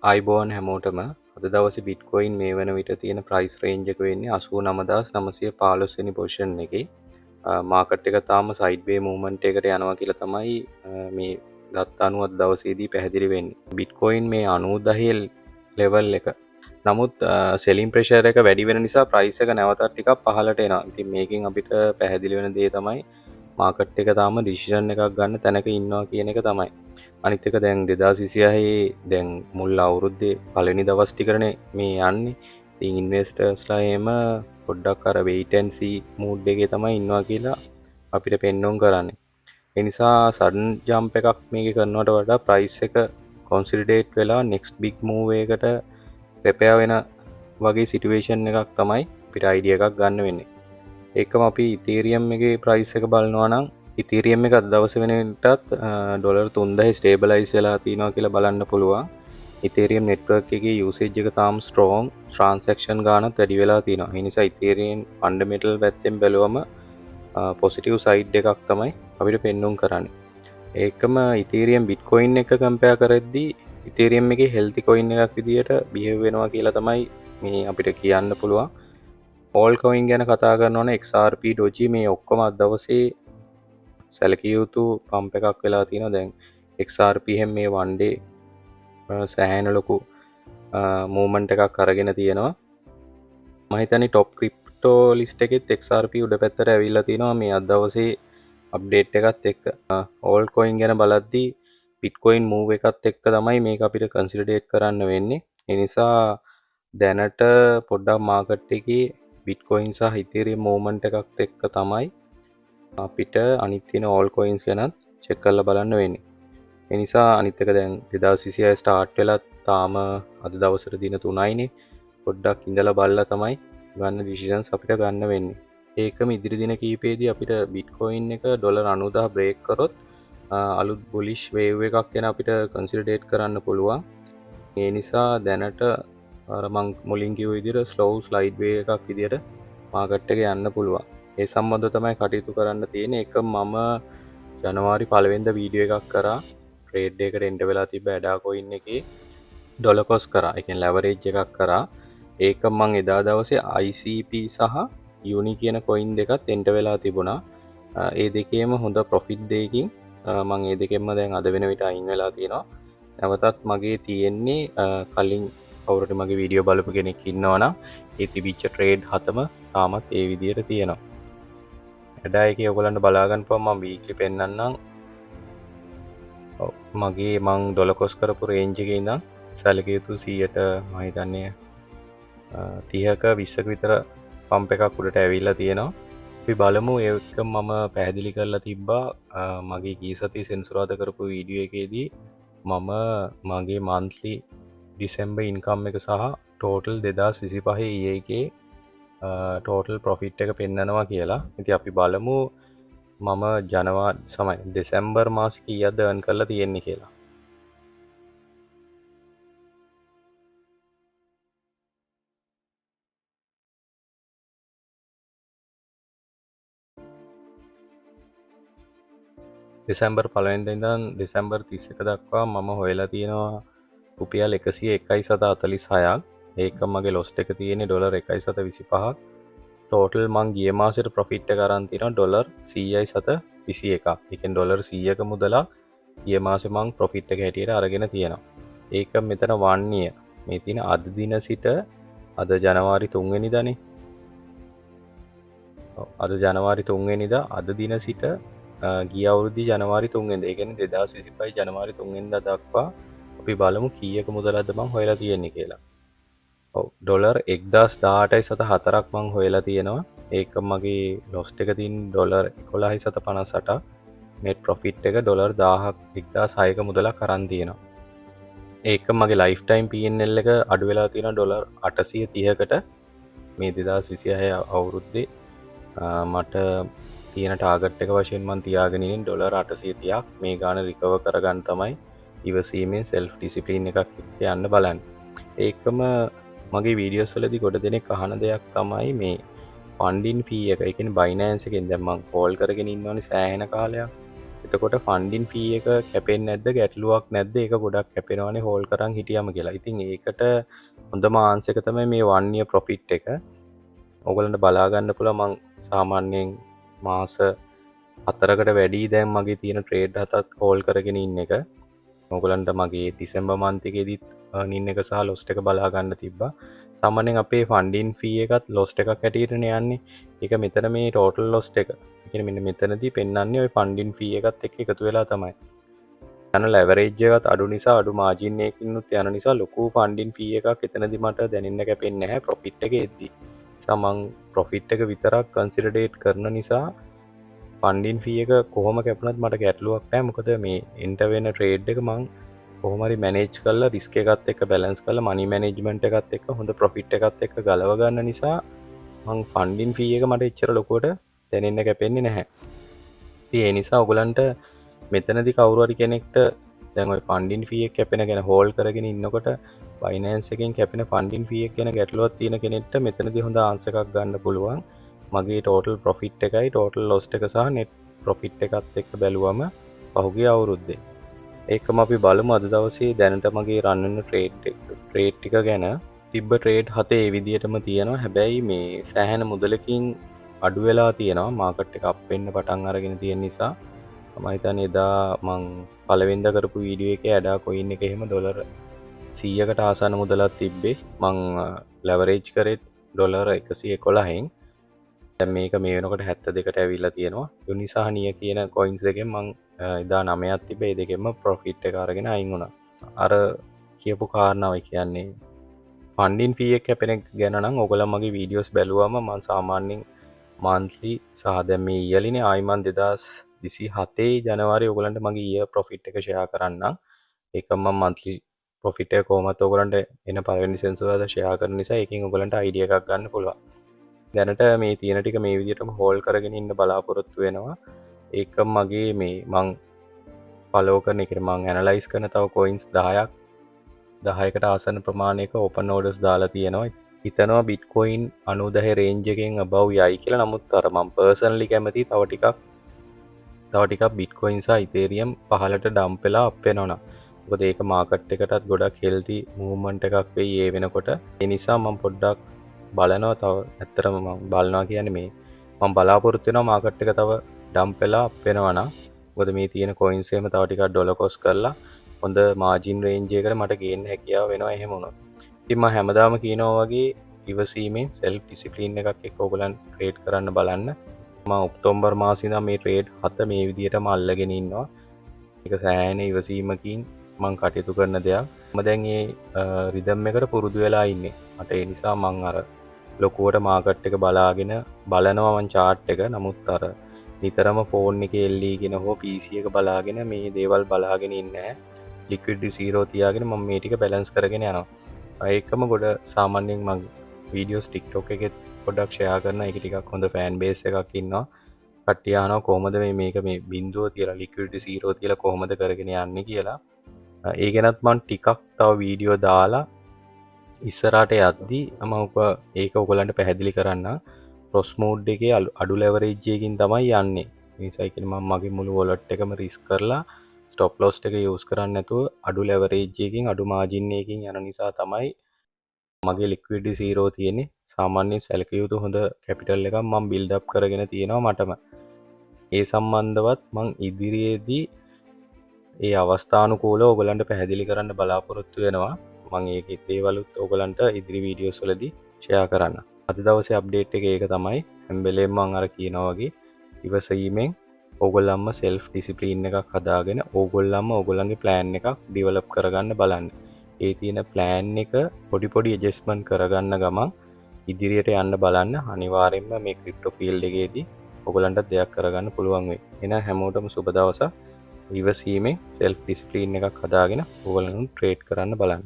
ආයුබෝවන් හැමෝටම. අද දවසේ බිට්කොයින් මේ වන විට තියෙන ප්‍රයිස් රේන්ජ් එක වෙන්නේ 89915 වෙනි පොසිෂන් එකේ. මාකට් එක තාම සයිඩ්වේ මූව්මන්ට් එකට යනවා කියලා තමයි මේ දත්ත අනුව අද දවසේදී පැහැදිලි වෙන්නේ. බිට්කොයින් මේ 90000 ලෙවල් එක. නමුත් සෙලින් ප්‍රෙෂර් එක වැඩි වෙන නිසා ප්‍රයිස් එක නැවතත් ටිකක් පහළට එනවා. ඉතින් මේකෙන් අපිට පැහැදිලි වෙන දේ තමයි මාකට් එක තාම ඩිසිෂන් එකක් ගන්න තැනක ඉන්නවා කියන එක තමයි. අනිත් එක දැන් 2026 දැන් මුල් අවුරුද්දේ පළවෙනි දවස් ටිකනේ මේ යන්නේ. ඉතින් ඉන්වෙස්ටර්ස්ලා එහෙම පොඩ්ඩක් අර වෙයිට් ඇන්ඩ් සී මූඩ් එකේ තමයි ඉන්නවා කියලා අපිට පෙන්නුම් කරන්නේ. ඒ නිසා සඩන් ජම්ප් එකක් මේකේ කරනවට වඩා ප්‍රයිස් එක කොන්සොලිඩේට් වෙලා නෙක්ස්ට් බිග් මූව් එකකට ප්‍රෙපෙයාර් වෙන වගේ සිටුේෂන් එකක් තමයි අපිට අයිඩියා එකක් ගන්න වෙන්නේ. ඒකම අපි ඉතීරියම් එකේ ප්‍රයිස් එක බලනවා නම් ඉතීරියම් එක අද දවසේ වෙන විටත් ඩොලර් තුන්දහේ ස්ටේබලයිස් වෙලා තියෙනවා කියලා බලන්න පුළුවන්. ඉතීරියම් නෙට්වර්ක් එකේ යූසේජ් එක තාම ස්ට්‍රෝං, ට්‍රාන්සැක්ෂන් ගානත් වැඩි වෙලා තියෙනවා. ඒ නිසා ඉතීරියම් ෆන්ඩමෙන්ටල් පැත්තෙන් බැලුවම පොසිටිව් සයිඩ් එකක් තමයි අපිට පෙන්නුම් කරන්නේ. ඒකම ඉතීරියම් බිට්කොයින් එක කම්පෙයාර් කරද්දී ඉතීරියම් එකේ හෙල්ති කොයින් එකක් විදියට බිහේව් වෙනවා කියලා තමයි මේ අපිට කියන්න පුළුවන්. ඕල් කොයින් ගැන කතා කරනවා නම් XRP, Doge මේ ඔක්කොම අද දවසේ සැලකිය යුතු පම්ප් එකක් වෙලා තියෙනවා. දැන් XRP හැම මේ වන් ඩේ සෑහෙන ලොකු මූව්මන්ට් එකක් අරගෙන තියෙනවා. මම හිතන්නේ টොප් ක්‍රිප්ටෝ ලිස්ට් එකෙත් XRP උඩ පැත්තට ඇවිල්ලා තියෙනවා මේ අද දවසේ අප්ඩේට් එකත් එක්ක. ඕල් කොයින් ගැන බලද්දී බිට්කොයින් මූව් එකත් එක්ක තමයි මේක අපිට කන්සිඩරේට් කරන්න වෙන්නේ. ඒ නිසා දැනට පොඩ්ඩක් මාකට් එකේ බිට්කොයින් සහ ඉතීරියම් මූව්මන්ට් එකත් එක්ක තමයි අපිට අනිත් තියෙන ඕල් කොයින්ස් ගැනත් චෙක් කරලා බලන්න වෙන්නේ. ඒ නිසා අනිත් එක දැන් 2026 ස්ටාර්ට් වෙලා තාම අද දවසට දින 3යිනේ. පොඩ්ඩක් ඉඳලා බලලා තමයි ගන්න ඩිසිෂන්ස් අපිට ගන්න වෙන්නේ. ඒකම ඉදිරි දින කීපෙදී අපිට බිට්කොයින් එක ඩොලර් අනූදාහ බ්‍රේක් කරොත් අලුත් බුලිෂ් වේව් එකක් ගැන අපිට කන්සිඩරේට් කරන්න පුළුවන්. ඒ නිසා දැනට අර මං මුලින් කිව්ව විදිහට ස්ලෝ ස්ලයිඩ් වේ එකක් විදිහට මාකට් එක යන්න පුළුවන්. ඒ සම්බන්ධව තමයි කටයුතු කරන්න තියෙන්නේ. ඒක මම ජනවාරි පළවෙනිදා වීඩියෝ එකක් කරා. ට්‍රේඩ් එකට එන්ටර් වෙලා තිබ්බ ඇඩා කොයින් එකේ ඩොලර් කොස්ට් කරා. ඒ කියන්නේ ලෙවරේජ් එකක් කරා. ඒක මං එදා දවසේ ICP සහ යුනි කියන කොයින් දෙකත් එන්ටර් වෙලා තිබුණා. ඒ දෙකේම හොඳ ප්‍රොෆිට් දෙකකින් මං ඒ දෙකෙන්ම දැන් අද වෙන විට අයින් වෙලා තියෙනවා. නැවතත් මගේ තියෙන්නේ කලින් කවුරුහරි මගේ වීඩියෝ බලපු කෙනෙක් ඉන්නවා නම් ඒ තිබිච්ච ට්‍රේඩ් හතම තාමත් ඒ විදියට තියෙනවා. ඇඩා එකේ ඔයගොල්ලන්ට බලා ගන්න පුළුවන් මම වීක්ලි පෙන්නන්නම්. ඔව්, මගේ මං ඩොලර් කොස්ට් කරපු රේන්ජ් එකේ ඉඳන් සැලකිය යුතු 100ට මම හිතන්නේ 30ක 20ක විතර පම්ප් එකක් උඩට ඇවිල්ලා තියෙනවා. අපි බලමු. ඒක මම පැහැදිලි කරලා තිබ්බා මගේ ගිය සතියේ සෙනසුරාදා කරපු වීඩියෝ එකේදී මම මගේ මන්ත්ලි ඩිසෙම්බර් ඉන්කම් එක සහ ටෝටල් දෙදහස් විසිපහේ ඊයේ එකේ ටෝටල් ප්‍රොෆිට් එක පෙන්නනවා කියලා. ඉතින් අපි බලමු මම ජනවාරි සමයි දෙසැම්බර් මාස කීයක්ද අර්න් කරලා තියෙන්නේ කියලා. දෙසැම්බර් පළවෙනිදා ඉඳන් දෙසැම්බර් 31 දක්වා මම හොයලා තියෙනවා රුපියල් එකසිය එකයි සත හතලිස් හයක්. ඒක මගේ ලොස්ට් එක තියෙන්නේ ඩොලර් එකයි සත විසිපහක්. ටෝටල් මං ගිය මාසෙට ප්‍රොෆිට් එක අරන් තියෙනවා ඩොලර් සීයයි සත විසි එකක්. ඒ කියන්නේ ඩොලර් සීයක මුදලක් ගිය මාසෙ මං ප්‍රොෆිට් එක හැටියට අරගෙන තියෙනවා. ඒක මෙතන 1 year. මේ තියෙන අද දින සිට අද ජනවාරි 3 වෙනිදානේ. ඔව්, අද ජනවාරි 3 වෙනිදා අද දින සිට ගිය අවුරුද්දේ ජනවාරි 3 වෙනිදා. ඒ කියන්නේ දෙදහස් විසිපහේ ජනවාරි 3 වෙනිදා දක්වා අපි බලමු කීයක මුදලක්ද මං හොයලා තියෙන්නේ කියලා. ඔව්, ඩොලර් එක්දාස් දාඅටයි සත හතරක් මං හොයලා තියෙනවා. ඒක මගේ ලොස්ට් එක තියෙන ඩොලර් එකොළහයි සත පනස් අටක්. නෙට් ප්‍රොෆිට් එක ඩොලර් දාහක් එක්දාස් හයක මුදලක් අරන් තියෙනවා. ඒක මගේ ලයිෆ් ටයිම් PNL එක අඩු වෙලා තියෙනවා ඩොලර් අටසිය තිහකට. මේ දෙදහස් විසිහය අවුරුද්දේ මට තියෙන ටාගට් එක වශයෙන් මං තියාගෙන ඉන්නේ ඩොලර් අටසිය තිහක්. මේ ගාන රිකවර් කරගන්න තමයි ඉවසීමෙන් සෙල්ෆ් ඩිසිප්ලින් එකක් එක්ක යන්න බලන්නේ. ඒකම මගේ වීඩියෝස් වලදී ගොඩ දෙනෙක් අහන දෙයක් තමයි මේ ෆන්ඩින් ෆී එක. ඒ කියන්නේ Binance එකෙන් දැන් මං කෝල් කරගෙන ඉන්නවනේ සෑහෙන කාලයක්. එතකොට ෆන්ඩින් ෆී එක කැපෙන්නේ නැද්ද, ගැටලුවක් නැද්ද, ඒක ගොඩක් කැපෙනවනේ හෝල්ඩ් කරන් හිටියම කියලා. ඉතින් ඒකට හොඳම ආන්සර් එක තමයි මේ 1 year profit එක. ඔයගොල්ලන්ට බලා ගන්න පුළුවන් මං සාමාන්‍යයෙන් මාස 4කට වැඩි දැන් මගේ තියෙන ට්‍රේඩ් හතත් හෝල්ඩ් කරගෙන ඉන්න එක. ඔයගොල්ලන්ට මගේ ඩිසැම්බර් මන්ත් එකේදීත් අර්නින් එක සහ ලොස්ට් එක බලා ගන්න තිබ්බා. සාමාන්‍යයෙන් අපේ ෆන්ඩින් ෆී එකත් ලොස්ට් එකක් හැටියටනේ යන්නේ. ඒක මෙතන මේ ටෝටල් ලොස්ට් එක. ඒ කියන්නේ මෙන්න මෙතනදී පෙන්වන්නේ ඔය ෆන්ඩින් ෆී එකත් එක්ක එකතු වෙලා තමයි. යන ලෙවරේජ් එකත් අඩු නිසා, අඩු මාජින් එකකිනුත් යන නිසා ලොකු ෆන්ඩින් ෆී එකක් එතනදී මට දැනෙන්න කැපෙන්නේ නැහැ ප්‍රොෆිට් එක එද්දි. නිසා මං ප්‍රොෆිට් එක විතරක් කන්සිඩරේට් කරන නිසා ෆන්ඩින් ෆී එක කොහොම කැපුණත් මට ගැටලුවක් නෑ. මොකද මේ එන්ටර් වෙන ට්‍රේඩ් එක මං කොහොම හරි මැනේජ් කරලා, රිස්ක් එකත් එක්ක බැලන්ස් කරලා, මනි මැනේජ්මන්ට් එකත් එක්ක, හොඳ ප්‍රොෆිට් එකත් එක්ක ගලව ගන්න නිසා මං ෆන්ඩින් ෆී එක මට එච්චර ලොකුවට දැනෙන්න කැපෙන්නේ නැහැ. ඉතින් ඒ නිසා ඔයගලන්ට මෙතනදී කවුරු හරි කෙනෙක්ට දැන් ඔය ෆන්ඩින් ෆී එක කැපෙන ගැන, හෝල්ඩ් කරගෙන ඉන්නකොට බයිනෑන්ස් එකෙන් කැපෙන ෆන්ඩින් ෆී එක ගැන ගැටලුවක් තියෙන කෙනෙක්ට මෙතනදී හොඳ ආන්සර් එකක් ගන්න පුළුවන්. මගේ ටෝටල් ප්‍රොෆිට් එකයි ටෝටල් ලොස්ට් එක සහ නෙට් ප්‍රොෆිට් එකත් එක්ක බැලුවම පහුගිය අවුරුද්දේ. ඒකම අපි බලමු අද දවසේ දැනට මගේ රන් වෙන ට්‍රේඩ් ටික ගැන. තිබ්බ ට්‍රේඩ් හතේ ඒ විදිහටම තියෙනවා. හැබැයි මේ සෑහෙන මුදලකින් අඩු වෙලා තියෙනවා, මාකට් එක අප් වෙන්න පටන් අරගෙන තියෙන නිසා. මම හිතන්නේ එදා මං පළවෙනිදා කරපු වීඩියෝ එකේ ඇඩා කොයින් එක එහෙම ඩොලර් 100කට ආසන්න මුදලක් තිබ්බේ. මං ලෙවරේජ් කරෙත් ඩොලර් 111න්. දැන් මේක මේ වෙනකොට 72ට ඇවිල්ලා තියෙනවා. යුනි සහ නිය කියන කොයින්ස් දෙකෙන් මං එදා 9ක් තිබ්බේ. ඒ දෙකෙන්ම ප්‍රොෆිට් එක අරගෙන අයින් වුණා. අර කියපු කාරණාව කියන්නේ ෆන්ඩින් ෆී එක කැපෙන එක ගැන නම් ඔයගොල්ලෝ මගේ වීඩියෝස් බැලුවම මං සාමාන්‍යයෙන් මන්ත්ලි සහ දැන් මේ ඉයර්ලිනේ, ආයි මං 2027 ජනවාරි ඔයගොල්ලන්ට මගේ ඉයර් ප්‍රොෆිට් එක ෂෙයා කරන්නම්. ඒක මං මන්ත්ලි ප්‍රොෆිට් එක කොහොමත් ඔයගොල්ලන්ට එන පළවෙනි සෙනසුරාදා ෂෙයා කරන නිසා ඒකෙන් ඔයගොල්ලන්ට අයිඩියා එකක් ගන්න පුළුවන්. දැනට මේ තියෙන ටික මේ විදිහටම හෝල්ඩ් කරගෙන ඉන්න බලාපොරොත්තු වෙනවා. ඒක මගේ මේ මං ෆලෝ කරන එක, මං ඇනලයිස් කරන තව කොයින්ස් 10ක් 10කට ආසන්න ප්‍රමාණයක ඕපන් ඕඩර්ස් දාලා තියෙනවා. හිතනවා බිට්කොයින් 90,000 රේන්ජ් එකෙන් අබව් යයි කියලා. නමුත් අර මං පර්සනලි කැමති තව ටිකක් බිට්කොයින් සහ ඉතේරියම් පහළට ඩම්ප් වෙලා අප් වෙනවා නම්. මොකද ඒක මාකට් එකටත් ගොඩක් හෙල්ති මූව්මන්ට් එකක් වෙයි ඒ වෙනකොට. ඒ නිසා මං පොඩ්ඩක් බලනවා තව. ඇත්තටම මං බලනවා කියන්නේ මේ මං බලාපොරොත්තු වෙනවා මාකට් එක තව ඩම්ප් වෙලා අප් වෙනවා නම්. මොකද මේ තියෙන කොයින්ස් එහෙම තව ටිකක් ඩොලර් කොස්ට් කරලා හොඳ මාජින් රේන්ජ් එකකට මට ගේන්න හැකියාව වෙනවා එහෙම වුණොත්. ඉතින් මම හැමදාම කියනවා වගේ ඉවසීමෙන් සෙල්ෆ් ඩිසිප්ලින් එකක් එක්ක ඔයගොල්ලන් ට්‍රේඩ් කරන්න බලන්න. මම ඔක්තෝබර් මාසෙ ඉඳන් මේ ට්‍රේඩ් හත මේ විදිහටම අල්ලගෙන ඉන්නවා. ඒක සෑහෙන ඉවසීමකින් මං කටයුතු කරන දෙයක්. මම දැන් ඒ රිදම් එකට පුරුදු වෙලා ඉන්නේ. මට ඒ නිසා මං අර ලොකුවට මාකට් එක බලාගෙන බලනවා මං චාට් එක. නමුත් අර නිතරම ෆෝන් එකේ එල්ලීගෙන හෝ PC එක බලාගෙන මේ දේවල් බලාගෙන ඉන්නේ නැහැ. ලික්විඩිටි සීරෝ තියාගෙන මම මේ ටික බැලන්ස් කරගෙන යනවා. ඒකම ගොඩ සාමාන්‍යයෙන් මං වීඩියෝස් TikTok එකෙත් පොඩ්ඩක් ෂෙයා කරනවා. ඒක ටිකක් හොඳ ෆෑන් බේස් එකක් ඉන්නවා. කට්ටිය අහනවා කොහොමද මේ මේක මේ බිඳුව තියලා, ලික්විඩිටි සීරෝ තියලා කොහොමද කරගෙන යන්නේ කියලා. ඒ ගැනත් මං ටිකක් තව වීඩියෝ දාලා ඉස්සරහට යද්දි මම ඔක ඒක ඔයගොල්ලන්ට පැහැදිලි කරන්නම්. ක්‍රොස් මෝඩ් එකේ අඩු ලෙවරේජ් එකකින් තමයි යන්නේ. ඒ නිසා ඒ කියන්නේ මම මගේ මුළු වොලට් එකම රිස්ක් කරලා ස්ටොප් ලොස් එක යූස් කරන්නේ නැතුව අඩු ලෙවරේජ් එකකින් අඩු මාජින් එකකින් යන නිසා තමයි මගේ ලික්විඩිටි සීරෝ තියෙන්නේ. සාමාන්‍යයෙන් සැලකිය යුතු හොඳ කැපිටල් එකක් මම බිල්ඩ් අප් කරගෙන තියෙනවා මටම. ඒ සම්බන්ධවත් මං ඉදිරියේදී ඒ අවස්ථානුකූලව ඔයගොල්ලන්ට පැහැදිලි කරන්න බලාපොරොත්තු වෙනවා. මං ඒකේ දේවලුත් ඔයගොල්ලන්ට ඉදිරි වීඩියෝස් වලදී ෂෙයා කරන්න. අද දවසේ අප්ඩේට් එක ඒක තමයි. හැම වෙලේම මං අර කියනවා වගේ ඉවසීමෙන් ඕගොල්ලන්ම සෙල්ෆ් ඩිසිප්ලින් එකක් හදාගෙන ඕගොල්ලන්ම ඕගොල්ලන්ගේ ප්ලෑන් එකක් ඩිවලොප් කරගන්න බලන්න. ඒ තියෙන ප්ලෑන් එක පොඩි පොඩි ඇඩ්ජස්ට්මන්ට් කරගන්න ගමන් ඉදිරියට යන්න බලන්න. අනිවාර්යෙන්ම මේ ක්‍රිප්ටෝ ෆීල්ඩ් එකේදී ඔයගොල්ලන්ට දෙයක් කරගන්න පුළුවන් වෙයි. එහෙනම් හැමෝටම සුබ දවසක්. ඉවසීමෙන් සෙල්ෆ් ඩිසිප්ලින් එකක් හදාගෙන ඔයගොල්ලන් ට්‍රේඩ් කරන්න බලන්න.